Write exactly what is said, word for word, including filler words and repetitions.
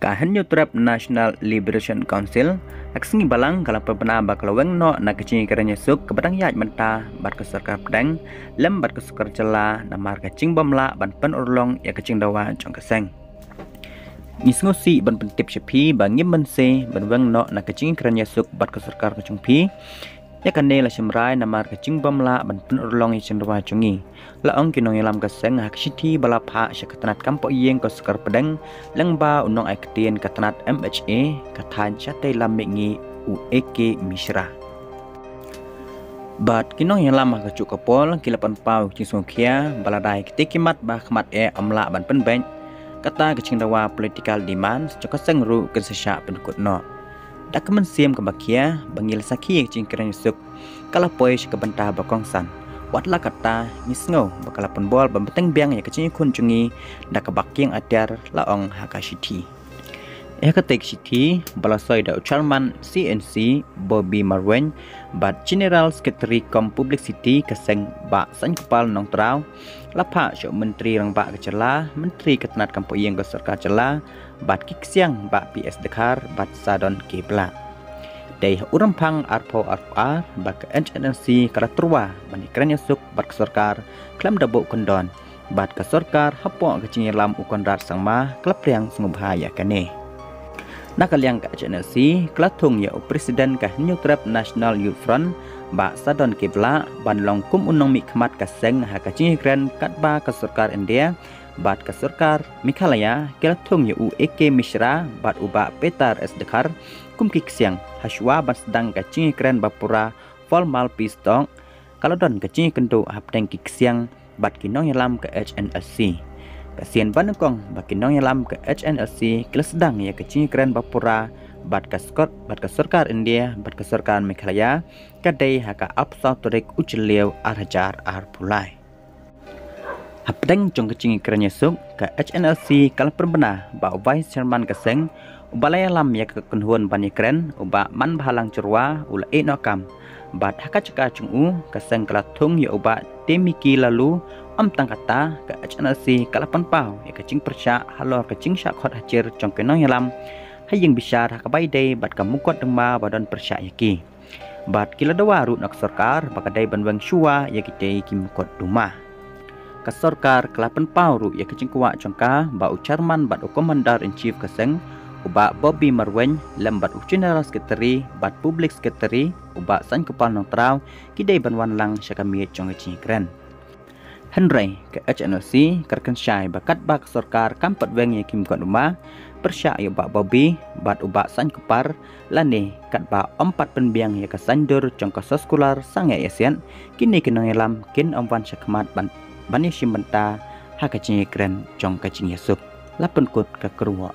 Ka Hynñiewtrep National Liberation Council ha ka sngi Balang ka la pynbna ba ka la weng noh na ka jingïakren ïasuk kaba dang ïaid mynta bad ka sorkar pdeng lem bad ka sorkar jylla namar ka jingbym lah ban pynurlong ïa ka jingdawa jong ka seng. Ngi sngewsih ban pyntip sha phi ba ngim banse ban weng noh na ka jingïakren ïasuk bad ka sorkar ka jong phi. Ïa kane la shim rai namar ka jingbym lah ban pynurlong ïa ka jingdawa jong ngi, la ong ki nongïalam ka seng ha ka shithi ba la phah sha ka tnat kam poh ïing ka sorkar pdeng lyngba u nongaiktien ka tnat M H A ka thaiñ shatei lam mihngi u A K Mishra. Bad ki nongïalam ha kajuh ka por ki la pynpaw ka jingsngewkhia ba lada kitei ki mat ba khmat eh ym lah ban pynbeit, kata ka jingdawa political demand jong ka seng ruh kin sa shah pynkut noh. Da ka mynsiem kaba khia ba ngi la sakhi ka jingïakren ïasuk ka la poi sha ka bynta ba kongsan. Wat la katta, ngi sngew ba ka la pynbor ban bteng biang ïa ka jingïakhun jong ngi da kaba kieng atiar, la ong ha ka shithi. Ïa katei ka shithi ba la soi da u Chairman C N C Bobby Marwein bad General Secretary cum Publicity ka seng Bah Sainkupal Nongtraw, la phah sha u Myntri Rangbah ka jylla, Myntri ka tnat kam poh ïing ka sorkar jylla, bad ki ksiang Bah P S Dkhar bad Sadon K Blah. Dei ha u Rymphang arphew arphew ar ba ka H N L C ka la tyrwa ban ïakren ïasuk bad ka sorkar khlem da buh kyndon, bad ka sorkar hapoh ka jingïalam u Conrad Sangma ka la pdiang sngewbha ïa kane. Na ka liang ka H N L C ka la thung ïa u President ka Hynñiewtrep National Youth Front Bah Sadon K Blah ban long kum u nongmihkhmat ka seng ha ka jingïakren katba ka sorkar India bad ka sorkar Meghalaya ki la thung ïa u A K Mishra bad u Bah Peter S Dkhar kum ki ksiang hashwa ban sdang ka jingïakren ba pura formal peace talk. Ka la don ka jingïakynduh hapdeng ki ksiang bad ki nongïalam ka H N L C. Ka sien ba nyngkong ba ki nongïalam ka H N L C ki la sdang ïa ka jingïakren ba pura bad ka skor bad ka sorkar India bad ka sorkar Meghalaya ka dei ha ka arphew saw tarik u Jylliew ar hajar arphew lai. Hapdeng jong ka jingïakren ïasuk, ka H N L C ka la pynbna ba u Vice Chairman ka seng, u ba la ïalam ïa ka kynhun ban ïakren, u Bah Manbhalang Jyrwa, u la ïeh noh kam. Bad ha ka jaka jong u, ka seng ka la thung ïa u Bah Temiki Laloo. Ym tang kata, ka H N L C ka la pynpaw ïa ka jingpyrshah halor ka jingshah khot hajir jong ki nongïalam ha ïing bishar ha kaba ïadei bad ka mukotduma ba don pyrshah ïa ki. Bad ki la dawa ruh na ka sorkar ba ka dei ban weng shuwa ïa kitei ki mukotduma. Ka sorkar ka la pynpaw ruh ïa ka jingkwah jong ka ba u Chairman bad u Commander in Chief ka seng, u Bah Bobby Marwein, lem bad u General Secretary bad Public Secretary, u Bah Sainkupal Nongtraw, ki dei ban wan lang sha ka miej jong ka jingïakren. Hynrei ka H N L C ka la kynshai ba katba ka sorkar kam pat weng ïa ki mukotduma, pyrshah ïa u Bah Bobby bad u Bah Sainkupal, lane katba ym pat pynbiang ïa ka saiñdur jong ka soskular sangeh ïasiat, kine ki nongïalam kin ym wan shakhmat ban, ban ïashim bynta ha ka jingïakren jong ka jingïasuk. La pynkut ka kyrwoh